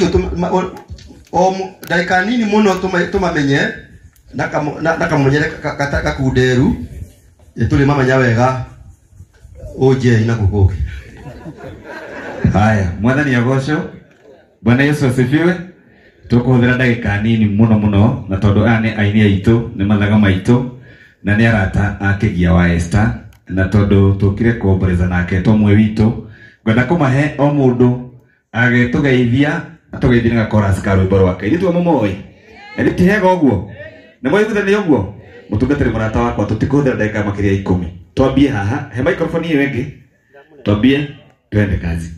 acio o ndagĩka nini mũno tũmamenye na kamunyere gakunderu tũrĩ mamenya wega ũnjei na gũkũ. Haya, mwathani agocwo. Bwana Yesu asifiwe. Tũkũhũthĩra ndagĩka nini mũno mũno na tondũ aya nĩ aini aitũ, nĩ mathaga maitũ na nĩ arata a Kĩgia wa Esther, na tondũ tũkire kuomboreza nake tomwe witũ, ngwenda kũmahe o mũndũ agĩtũgeithia atũgeithie na chorus ka rwĩmbo rwake. Ithuĩ mũmoĩ ĩrĩ ti hega ũguo? Nĩ mwaiguithania ũguo? Mũtungatĩri mũrata wakwa, tũtikũhũthĩra ndagĩka makĩria ya 10. Twambie haha, he microphone ĩyo ĩngĩ, twambie twende kazi.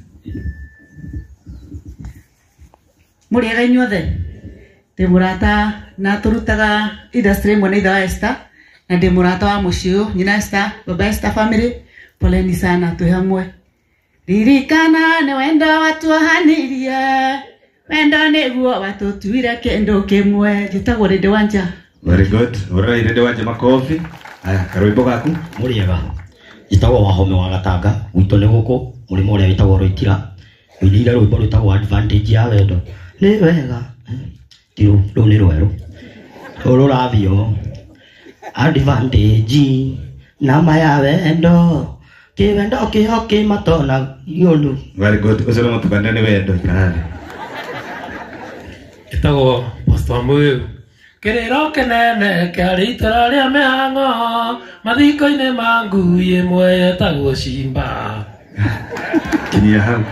Mũrĩega inyuothe, ndĩ mũrata na tũrutaga industry ĩmwe na ithe wa Esther, na ndĩ mũrata wa mũciĩ ũyũ, nyina Esther, baba Esther family, poleni sana twĩ hamwe. Ririkana nĩ wendo watuohanirie, wendo nĩguo watũtuire kĩndũ kĩmwe. Njĩtagwo Rĩndĩ Wanja. Very good. Alright, Rĩndĩ Wanja, makofi. Haya, karwĩmbo gaku. Mũrĩega, njĩtagwo Wahome wa Gatanga, gwitũ nĩ gũkũ mũrĩmo ũrĩa wĩtagwo Rũitira. Ũinĩire rwĩmbo rwĩtagwo Advantage ya wendo. Nĩ wega, ti rũu nĩ rwerũ, rũrũ rũrathiĩ ũũ. Advantage nama ya wendo, kĩwendo kĩo kĩmatona igũrũ. Very good. Ũcio nĩ mũtukanie nĩ wendo, ikara thĩ. Ĩtagwo Pastor Muyu. Kĩrĩro kĩnene kĩarĩ itũra rĩa mĩhang'o, mathiko-inĩ ma ngui ĩmwe yetagwo Cimba. Kinyia hau.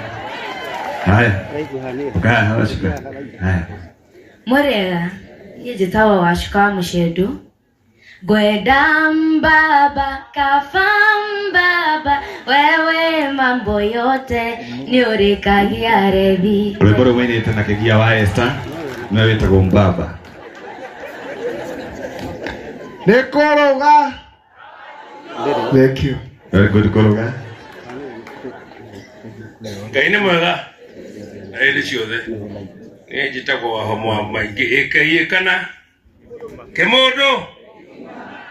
Haya. Ũkaha hau Wacuka. Haya. Mũrĩega, niĩ njĩtagwo Wacuka wa Mũcendu. Ngwenda mbaba kafa mbaba, wewe mambo yote nĩũrĩkagia rethi. Rwĩmbo rũu wainĩte na Kĩgia wa Esther nĩwe wĩtagwo Mbaba. Nĩ kũrũga. Thank you. Very good, kũrũga. Ngai nĩ mwega na hĩndĩ ciothe. Niĩ njĩtagwo Wahoma wa Maingĩ ĩkeiĩ kana kĩmũndũ.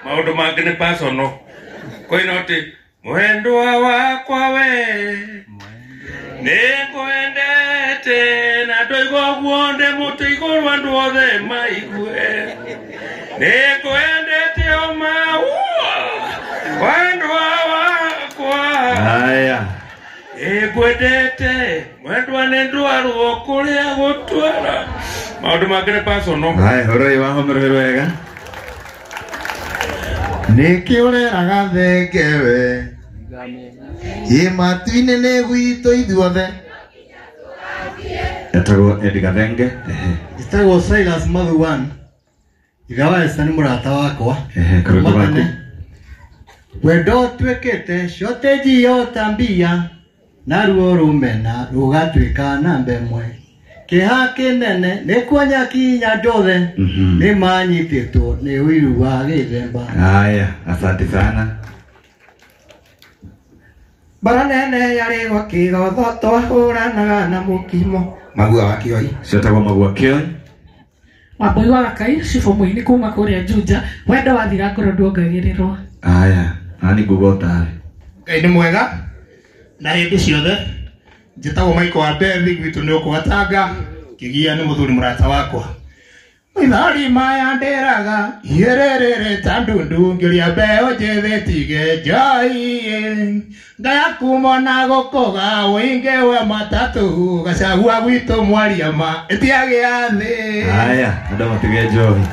Maũndũ mangĩ nĩ personal. Kwĩna atĩ mwendwa wakwa we nĩngwendete na ndoiga ũguo ndĩ mũtĩ igũrũ andũ othe maigue. Nĩngwendete o maua mwendwa wakwa. Haya. Nĩngwendete mwendwa nĩ ndwarwo kũrĩa gũtwara. Maũndũ mangĩ nĩ personal. Haya, ũroi Wahome rwĩ rwega. Nĩkĩ ũreraga thenge we? Ĩ matu-inĩ nĩ gwitũ ithuothe. Etagwo Eddie Gathenge. Njĩtagwo Silas Mathuan. Ithe wa Esther nĩ mũrata wakwa. Karwĩmbo gaku. Wendo ũtuĩkĩte shortage ya tambia, naruo rũmena rũgatuĩka namba ĩmwe. Kĩeha kĩnene nĩ kuonya kinya ndothe, nĩ manyitĩtwo nĩ ũiru wa gĩthemba. Haya, asante sana. Bara nene yarĩ gwa kĩgotho twahũranaga na mũkimo. Magua wa Kĩoi. Cietagwo Magua Kĩoi. Wambui wa Gakai, cibũ mũini kuma kũrĩa Juja, wendo wathira ngoro nduongagĩrĩrwo. Haya, nani nguga ũtarĩ. Ngai nĩ mwega na hĩndĩ ciothe. Njĩtagwo Michael wa Mbethi, gwitũ nĩ ũkũ Gatanga, Kĩgia nĩ mũthuri mũrata wakwa. Maithori maya ndĩraga ihĩrĩrĩrĩ ta ndundu, ngĩria mbeo njĩthĩ tige njohi. Ngaya kuma na gũkũga ũingĩ wa matatũ, gacagua gwitũ mwaria ma ĩtiagĩa thĩ. Haya, andũ matige njohi.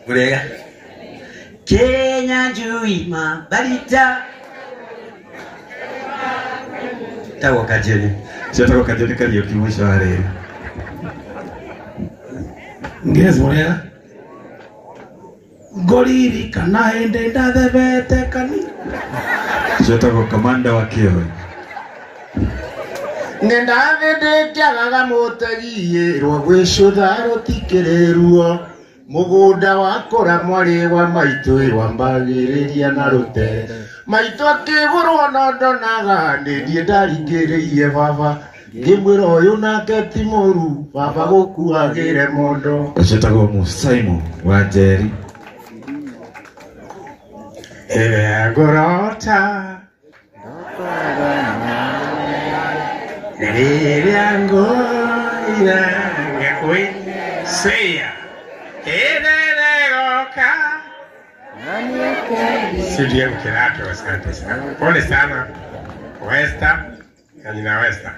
Mũrĩega. Kenya njui mabarita. Tagwo Kajoni. Cietagwo Kajoni Kariũki mũico wa rĩrĩ. Ngezi mũrĩega. Ngũririkana hĩndĩ ndathebete kanitha. Cietagwo Kamanda wa Kĩoi. Ng'enda thĩ ndĩkĩagaga mũtegi rwa gwĩcũtha rũtikĩrĩ ruo. Mũgũnda wakũra mwarĩ wa maitũ rwambagĩrĩria na rũtere. Maitũ akĩgũrwo no ndonaga nĩ niĩ ndaringĩrĩirie baba. Ngĩmwĩra ũyũ nake ti mũru, baba gũkuagĩre mondo. Cietagwo Musaimo wa Njeri. Ngorota Na rĩrĩa ngũira ngwĩcia ĩrĩrĩgoka. CDM Kirato, asante sana. Pole sana Westa na nyina Westa.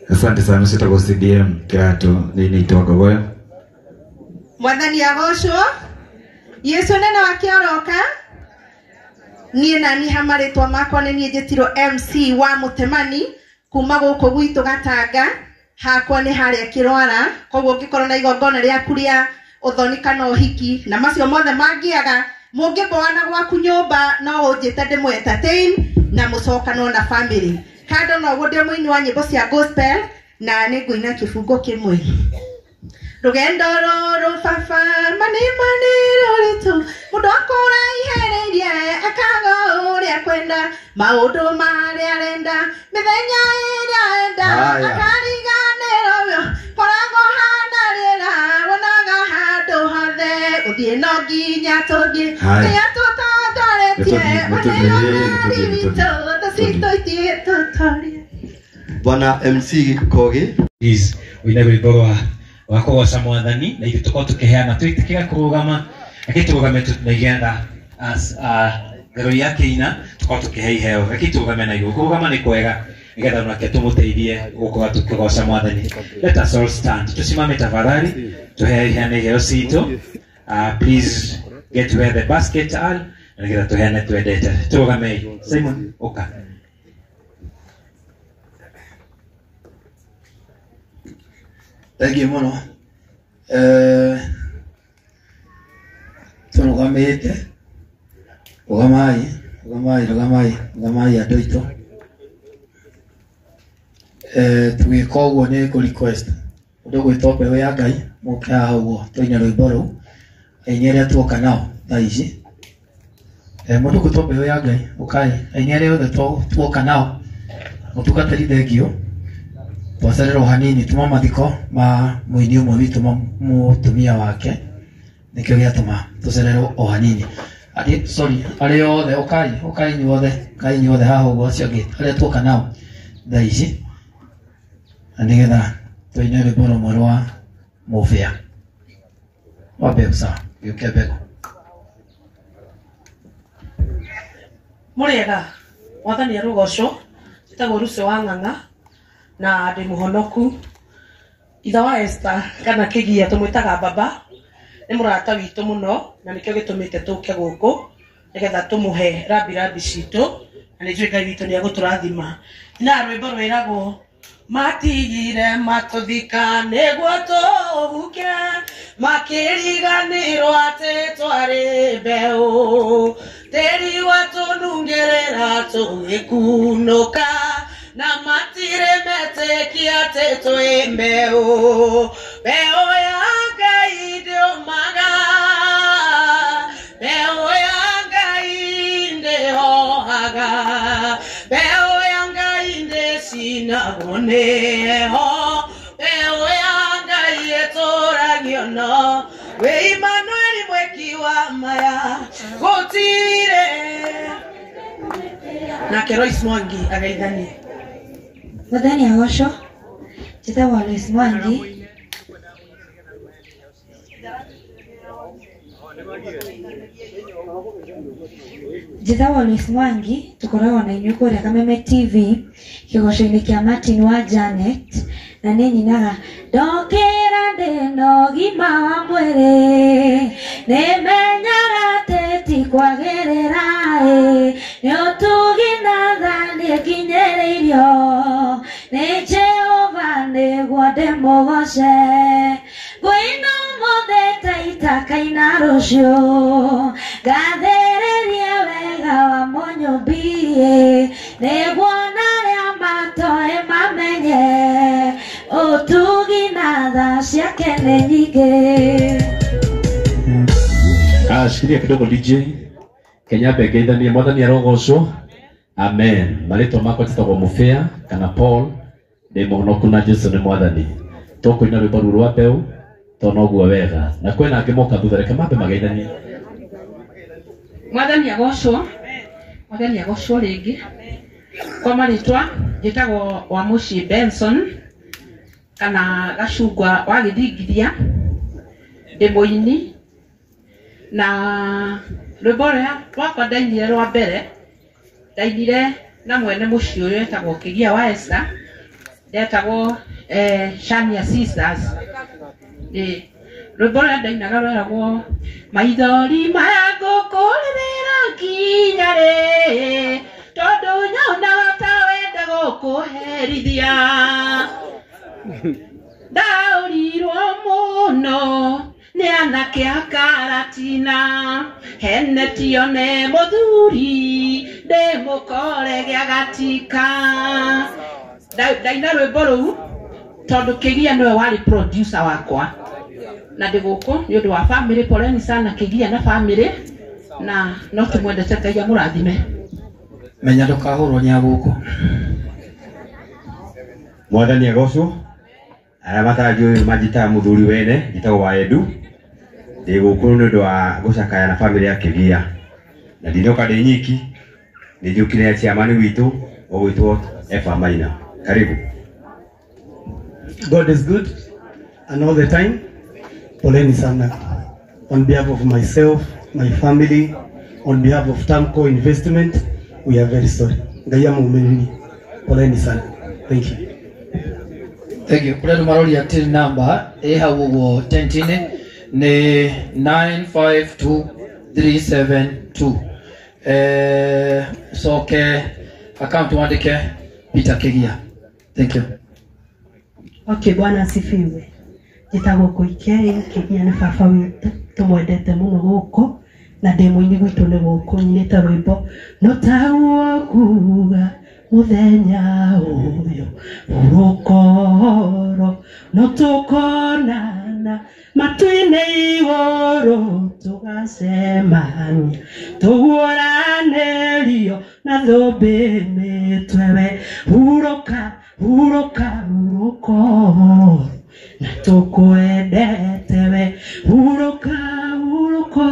Asante sana ũcio CDM Kirato nĩ nĩ Ngogoyo. Mwathani agocwo Yesu nene wake oroka. Niĩ nani hamarĩtwa makwa nĩ niĩ njĩtirwo MC wa Mũtemani kuma gũkũ gwitũ Gatanga. Hakwa nĩ harĩa Kĩrwara, koguo ũngĩkorwo na igongona rĩaku rĩa ũthoni kana ũhiki na macio mothe mangĩaga, mũngĩmboana gwaku nyũmba no ũnjĩte ndĩmũ entertain na mũcokanwo na family. Kando na ũguo ndĩ mũini wa nyĩmbo cia gospel na nĩ ngũina kĩbungo kĩmwe. Rũgendo rũrũ baba mani mani rũritũ, mũndũ akũra iherĩirie akaga ũrĩa kwenda, maũndũ marĩa arenda mĩthenya ĩrĩa enda akariganĩrwo, koragwo hana rĩera wonaga handũ hothe, gũthiĩ no nginya tũthiĩ kĩrĩa tũtongoretie, ũnĩo mweri witũ thũ citũ itiĩtũtorie. Bwana MC Kogi is wĩna rwĩmbo rwa wa kũgoca mwathani na ithuĩ tũkorwo tũkĩheana twĩtĩkĩra kũrũgama reke tũrũgame nĩgetha ngero ya kĩina tũkorwo tũkĩhe iheo reke tũrũgame na igũrũ. Kũrũgama nĩ kwega nĩgetha onake tũmũteithie gũkorwo tũkĩgoca mwathani. Let us all stand, tusimame tafadhali, tuheane iheo citũ. Please get where the basket are nĩgetha tũheane twendete. Tũrũgamei. Simon, ũka. Thengiũ mũno. Tũrũgamĩte, rũgamai, rũgamai, rũgamai, rũgamai andũ aitũ. Tũgĩka ũguo nĩ kũ request ũndũ ũgwĩtwo mbeũ ya Ngai mũke haha ũguo tũine rwĩmbo rũu aini arĩa tuoka nao thaa ici. Mũndũ ũgwĩtwo mbeũ ya Ngai ũkai, aini arĩa othe tuoka nao mũtungatĩri thengiũ. Twacererwo hanini tuma mathiko ma mũini ũmwe witũ mũtumia wake nĩkĩo gĩatũma tũcererwo o hanini. Sorry, arĩa othe ũkai, ũkai inyuothe, ũkai inyuothe haha ũguo acio angĩ arĩa tuoka nao thaa ici na nĩgetha tũine rwĩmbo rũmwe rwa mũbĩa wa mbeũ. Sawa, gĩũke mbegũ. Mũrĩega, mwathani arũgocwo. Njĩtagwo Rucio wa Ng'ang'a na ndĩ mũhonoku. Ithe wa Esther kana Kĩgia tũmwĩtaga baba, nĩ mũrata witũ mũno na nĩkĩo gĩtũmĩte tũke gũkũ nĩgetha tũmũhe rambirambi citũ na nĩ njũĩ Ngai witũ nĩ egũtũrathima. Na rwĩmbo rwĩragwo matigire matũthika nĩguo tũhuke, makĩriganĩrwo atĩ twarĩ mbeũ, tĩri watũnungĩrĩra tũgĩkunũka na matirĩ metĩkia atĩ twĩ mbeũ. Mbeũ ya Ngai ndĩũmaga, mbeũ ya Ngai ndĩhohaga, mbeũ ya Ngai ndĩcinagwo nĩ heho, mbeũ ya Ngai ĩtũragio no wĩ Imanueli mwĩki wa maya gũtirĩ. Nake Royce Mwangi agaithanie. Mwathani agocwo. Njĩtagwo Lois Mwangi. Njĩtagwo Lois Mwangi, tũkoragwo na inyuĩ kũrĩa Kameme TV kĩgoco-inĩ kĩa Martin wa Janet, na nĩ nyinaga ndokĩra ndĩna ũgima wa mwĩrĩ, nĩmenyaga atĩ ti kwagĩrĩra ĩ, nĩ ũtugi na tha nĩnginyĩrĩirio nĩ Jehova nĩguo ndĩmũgoce. Ngũina ũmũthĩ ta itakaina rũciũ, ngathĩrĩrie wega wa mũnyũmbi nĩguo narĩa matoĩ mamenye ũtugi na tha ciake nĩ nyingĩ. Shikilia kidogo DJ. Kenya mbe ngeithanie mwathani arogocwo. Amen. Marĩtwa makwa njĩtagwo Mũbĩa kana Paul, ndĩ mũhonoku na Jesu nĩ mwathani. Tũkũina rwĩmbo rũu rwa mbeũ tondũ noguo wega, na kwĩna angĩ moka thutha, reke mambe mageithanie. Mwathani agocwo. Mwathani agocwo rĩngĩ. Kwa marĩtwa Njĩtagwo wa Mũciĩ Benson kana Gacungwa wa Gĩthingithia, ndĩ mũini na rwĩmbo rũrĩa rwakwa ndainire rwa mbere ndainire na mwene mũciĩ ũyũ etagwo Kĩgia wa Esther, ndetagwo Shania Sisters. Rwĩmbo rũrĩa ndainaga rweragwo maithori maya ngũkũrĩrĩra nginya rĩ, tondũ nyonaga ta wenda gũkũherithia. Ndaũrirwo mũno nĩ anake a Karatina, hene tione mũthuri ndĩmũkore gĩa gatika. Ndaina rwĩmbo rũu tondũ Kĩgia nĩwe warĩ producer wakwa, na ndĩ gũkũ nĩ ũndũ wa family. Poleni sana Kĩgia na family, na no tũmwendete, Ngai amũrathime. Menya ndũkahũrwo nĩ agũkũ. Mwathani agocwo. Arĩa matanjũĩ manjĩtaga mũthuri wene, njĩtagwo wa Edu. Ndĩ gũkũ nĩ ũndũ wa gũcakaya na family ya Kĩgia, na ndinoka ndĩ nyiki, nĩ njũkire na chairman witũ ũgwĩtwo Eva Maina. Karibu. God is good and all the time. Poleni sana. On behalf of myself, my family, on behalf of Tamco Investment, we are very sorry. Ngai amũmĩrĩrie. Poleni sana. Thank you. Thank you. Kũrĩa andũ maroria till number ĩ hau ũguo tent-inĩ nĩ 952372. Coke account wandĩke Peter Kĩgia. Thank you. Okay, Bwana asifiwe. Njĩtagwo Koikei, Kĩgia nĩ baba witũ, tũmwendete mũno gũkũ, na ndĩ mũini gwitũ nĩ gũkũ, nyinĩte rwĩmbo no taguo kuga mũthenya ũyũ ũgũkorwo no tũkonana matu-inĩ igũrũ tũgacemania tũguũranĩrio na thũmbĩ mĩtwe. Hurũka hurũka hurũka na tũkwendete we, hurũka hurũka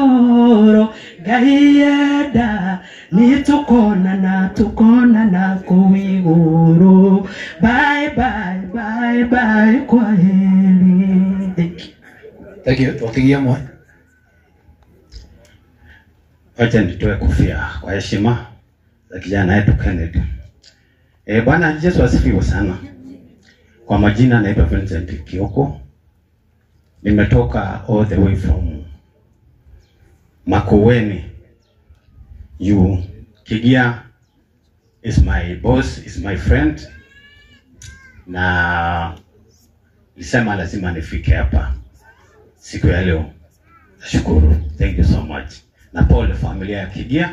Ngai enda nĩ tũkonana tũkonana kũu igũrũ. Bye bye bye bye, kwaheri. Thank you. Thank you. Twakigia mwe. Wacha nitoe kofia kwa heshima za kijana yetu Kennedy. Bwana Yesu asifiwe sana. Kwa majina naitwa Vincent Kioko. Nimetoka all the way from Makueni. You Kigia is my boss, is my friend. Na nisema lazima nifike hapa siku ya leo. Nashukuru. Thank you so much. Na pole familia ya Kigia.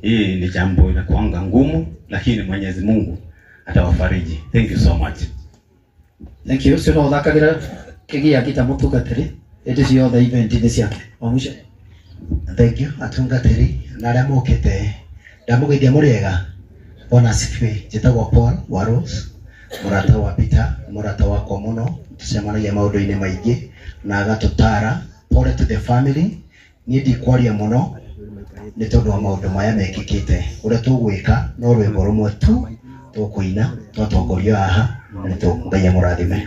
Hii ni jambo inakuanga ngumu, lakini Mwenyezi Mungu atawafariji. Thank you so much. Thank you. Sio thakagira Kigia kita mutungatiri ĩndĩ ciothe event-inĩ ciake. Wa mũico. Thank you atungatĩri na arĩa mokĩte, ndamũgeithia mũrĩega. Bwana asifiwe. Njĩtagwo Paul wa Rose, mũrata wa Peter, mũrata wakwa mũno, tũcemanagia maũndũ-inĩ maingĩ na agatũtara. Pole to the family. Niĩ ndikwaria mũno nĩ tondũ wa maũndũ maya mekĩkĩte. Ũrĩa tũgwĩka no rwĩmbo rũmwe tu tũkũina twatongorio haha, na nĩ Ngai amũrathime.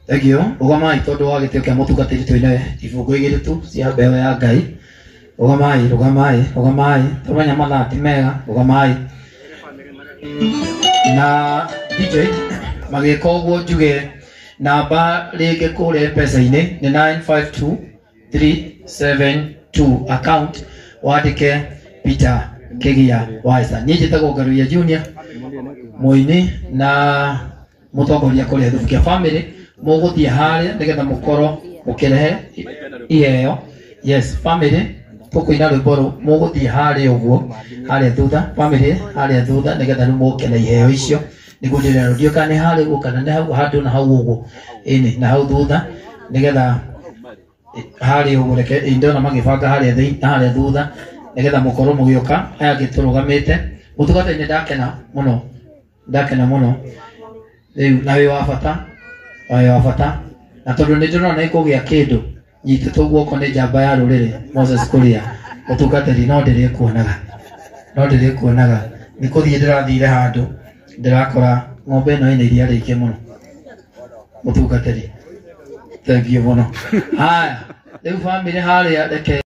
Thank you. Rũgamai tondũ wa gĩtĩo kĩa mũtungatĩri twĩna ibungo igĩrĩ tu cia mbeũ ya Ngai. Rũgamai, rũgamai, rũgamai. Tũmenya mathaa ti mega, rũgamai. Na DJ magĩka ũguo njuge namba rĩngĩ kũrĩa M-Pesa-inĩ nĩ 952372 account wandĩke Peter Kĩgia wa Esther. Niĩ njĩtagwo Ngaruiya Junior, mũini na mũtongoria kũrĩa Thubukia family. Mũgũthiĩ harĩa nĩgetha mũkorwo mũkĩrehe iheo. Yes, family tũkũina rwĩmbo rũu, mũgũthiĩ harĩa ũguo harĩa thutha, family harĩa thutha nĩgetha rĩu mũke na iheo icio nĩguo ndĩrerwo ndiũĩ kana nĩ harĩa ũguo kana nĩ hau handũ na hau ũguo, ĩni na hau thutha nĩgetha harĩa ũguo, reke ndona magĩbanga harĩa thĩinĩ na harĩa thutha nĩgetha mũkorwo mũgĩũka. Aya angĩ tũrũgamĩte mũtungatĩri, ndakena mũno, ndakena mũno rĩu na wĩ wa bata, wĩ wa bata, na tondũ nĩ ndĩrona nĩ kũgĩa kĩndũ nyitĩtwo guoko nĩ njamba ya rũrĩrĩ Moses Kuria mũtungatĩri, no ndĩrĩkuonaga, no ndĩrĩkuonaga nĩ kũthiĩ ndĩrathire handũ Ndĩrakora ng'ombe ĩno ĩna iria rĩingĩ mũno. Mũtungatĩri, thengiũ mũno. Haya, rĩu bamĩrĩ harĩa reke.